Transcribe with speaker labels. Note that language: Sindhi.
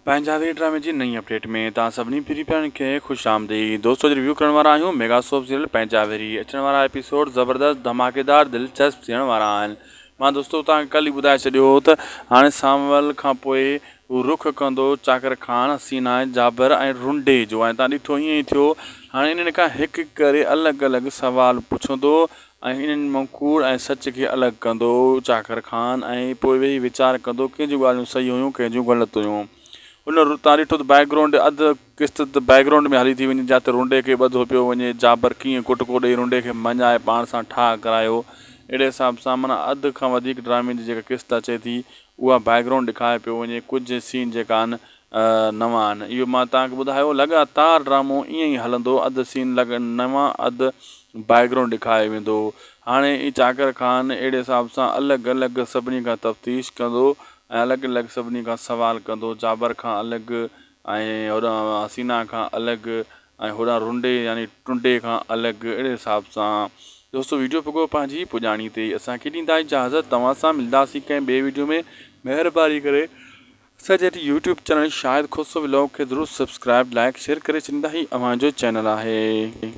Speaker 1: پنهنجا وير ڊرامي جي نئين اپڊيٽ ۾ توهان سڀني پرين پيارن کي خوش آمديد دوستو اڄ ريويو ڪرڻ وارا آهيون ميگا سوپ سيريل پنهنجا ويري اچڻ وارا ايپيسوڊ زبردست ڌماڪيدار دلچسپ ٿيڻ وارا آهن مان دوستو توهان کي ڪل ئي ٻڌائي ڇڏيو هو ته هاڻي سانول کان پوء هو رخ ڪندو چاڪر خان حسينا جابر ۽ رنڊي جو ۽ توهان ڏٺو ائين ئي ٿيو هاڻي انهن کان هڪ هڪ ڪري الڳ الڳ سوال پڇندو ۽ انهن مان ڪوڙ ۽ سچ کي الڳ ڪندو چاڪر خان ۽ پوء ويهي ويچار ڪندو ڪنهن جون ڳالهيون صحيح هيون ڪنهن جون غلط هيون. ان تان ڏٺو ته بيڪ گرائونڊ اڌ قسط ته بيڪ گرائونڊ ۾ هلي ٿي وڃي جاتي رونڊي کي ٻڌو پيو وڃي جابر ڪيئن ڪٽڪو ڏئي رونڊي کي مڃائي پاڻ سان ٺاهه ڪرايو اهڙي حساب سان معنيٰ اڌ کان وڌيڪ ڊرامي جي جيڪا قسط اچي ٿي اها بيڪ گرائونڊ ڏيکاري پيو وڃي ڪجهه سين جيڪا آهن نوان آهن اهو مان توهان کي ٻڌايو لڳاتار ڊرامو ائين ئي هلندو اڌ سين لڳ نوان اڌ بيڪ گرائونڊ ڏيکاريو ويندو هاڻي اي چاڪر خان اهڙي حساب سان الڳ الڳ سڀني کان تفتيش ڪندو ۽ الڳ الڳ سڀني کان سوال ڪندو جابر کان الڳ ۽ هوڏانهن حسينا کان الڳ ۽ هوڏانهن رنڊي يعني ٽنڊي کان الڳ اهڙي حساب سان دوستو ويڊيو پڳو پنهنجي پڄاڻي تي اسان کي ڏيندا اجازت توهان سان ملداسين ڪنهن ٻي ويڊيو ۾ مهرباني ڪري اسان جي YouTube channel Shahid Khoso vlog کي ضرور سبسڪرائب لائيڪ شيئر ڪري ڇڏيندا هي اوهان جو چينل آهي.